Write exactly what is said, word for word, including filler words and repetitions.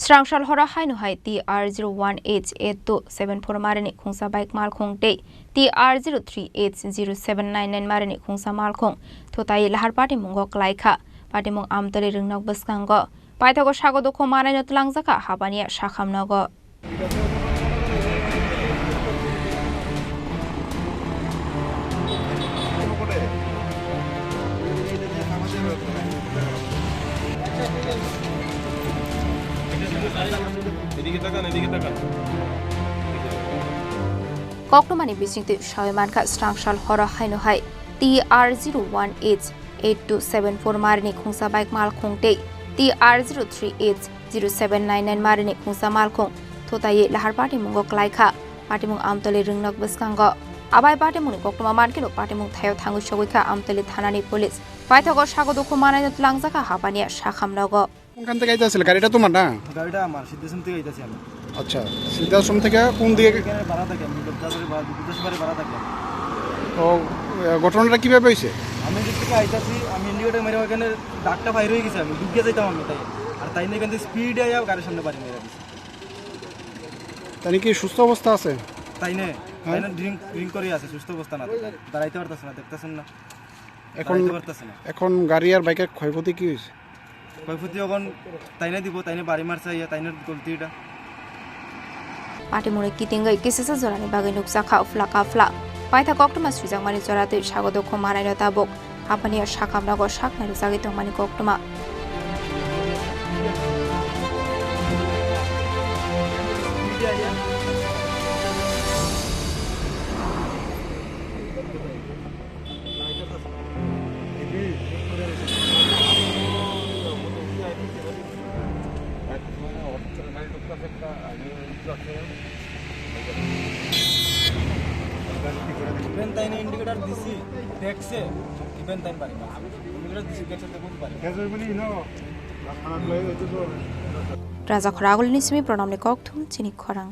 Srangsal horo haino hai T R zero one H eight two seven four marini khungsa bike malkhung tei T R zero three H zero seven nine nine marini khungsa malkhung thutai lahar patimungo klaikha. Patimung Amtali ringnok bwskango paithago sago dukhu manaino twlangjakha Habania Sakham nogo. Koktwmani bisingtwi sawi mankha, srangsal horo haino hai T R zero one H eight two seven four marini khungsa bike malkhung tei T R zero three H zero seven nine nine marini khungsa malkhung thutaiwi lahar patimungo klaikha. Patimung Amtali ringnok bwskango. Abai patimungni koktwma mankheno patimung thaio thangwi sogwikha Amtali thanani police. Paithago sago dukhu manaino twlangjakha Habania Sakham nogo. কোনখান থেকে আইতাছিল? গাড়িটা তোমার না? গাড়িটা আমার, সিদ্ধাশ্রম থেকে আইতাছি আমি। আচ্ছা, সিদ্ধাশ্রম থেকে কোন দিকে? এখানে ভাড়া থাকি আমি, বিদ্যাসাগরে ভাড়া, বিদ্যাসাগরে ভাড়া থাকি আমি। ও, এ, ঘটনাটা কিভাবে হয়েছে? আমি এদিক থেকে আইতাছি, আমি ইন্ডিকেটর মেরে ওখানে দাগটা ফায়ার হয়ে গেছে, আমি ঢুকিয়ে যাইতাম আমি তাই। আর তাই নিয়ে এখান থেকে স্পিডে আইয়া গাড়ির সামনে বাড়ি মেরে দিছি। তাই কি সুস্থ অবস্থা আছে? তাই নে, হ্যাঁ? তাই না ড্রিঙ্ক, ড্রিঙ্ক করে আছে, সুস্থ অবস্থা না। দাঁড়াইতে পারতেছে না, দেখতেছেন না। এখন, দাঁড়াইতে পারতেছে না। এখন গাড়ি আর বাইকের ক্ষয়ক্ষতি কি হয়েছে? ক্ষয়ক্ষতি এখন তাই না দিব, তাই না বাড়ি মারছে, ইয়া, তাই না গলতি এটা। Patimungni kitingwi kisisa jorani bagwi nukjakha ufla kafla. Paitha koktwma swijakmani jora twi sago dukhu manaino tabuk. Habania Sakham nogo sak nairwjagwi tongmani koktwma. Iben taine indicator disi, dekse, iben taine bari mas. Indicator disi, dekse, te bujhbari. Raja Khoragulni simi Pranamni kokthum chini khorang.